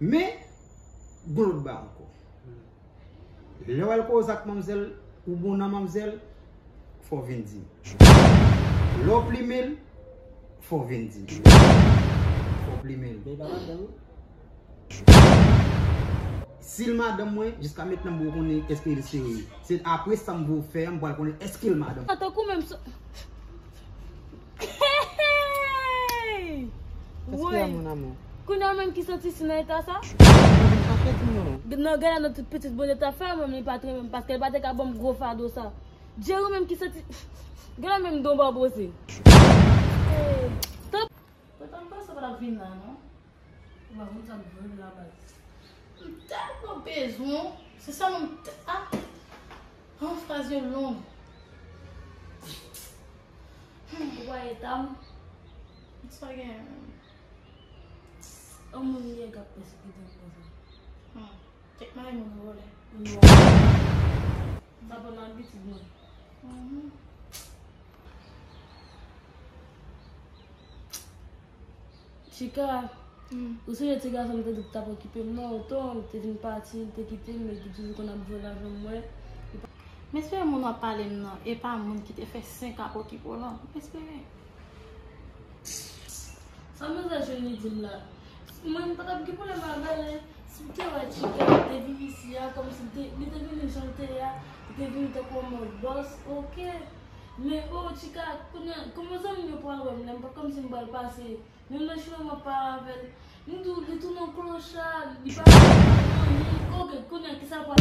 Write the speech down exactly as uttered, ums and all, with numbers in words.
Men, gon lòt bagay ankò. Lè w al koze ak manmzèl, ou bon nan manmzèl, fò w vin di m. Lè w plimen l, fò w vin di m. Fò w plimen l. Men pa madanm ou? Si l madanm mwen, jiska mentnan m poko konnen èske l serye. Se apre sa m vo fè a, m pral konnen èske l madanm. Tankou menm so- Hey! Respè a, mon amour. Kounye a menm ki santi si nan eta sa? Mwen vin chache di nou. Non, gade nan tout pitit Bondye ta fè, mwen li pa t renmen m, paske l pa te ka ban m gwo fado sa. Jerry menm ki santi, gade menm don pa poze. Hey! Tanp. Potan m panse w pa t ap vin la, non. Ou pa konn sa k vre la baz. M tèlman bezwen w. Se sa mwen te, ah. An fraz yo long. Ou pa eta m? Sa gen menm. Yon moun ye k ap pèsekite m konsa. Hmm. Kèk mari moun vòlè. Non. Sa pa nan abitid mwen. Mhm. Chika, hmm, ou sonje ti gason m te di w t ap okipe m nan, otan l te vin pati, l te kite m, men li toujou konn ap vòlè avè mwen. M espere moun w ap pale m nan, e pa moun ki te fè senk an ap okipe w lan. M espere. Sa manzè jwenn li di m la? Mwen, m pa t ap gen pwoblèm avè l. Si m te wè Chika te vin isi a, kòmsi li te, li te vini jan l te ye a, li te vini tankou yon mòd bòs, oke. Men, o, Chika, kounye a, kòman zanmi m yo pral wè m la, m pa, kòmsi m pral pase. Menm nan chimen m ap pale avè l, m di w, li tounen yon klocha, li pa konn anyen. Oke, kounye a, kisa l pral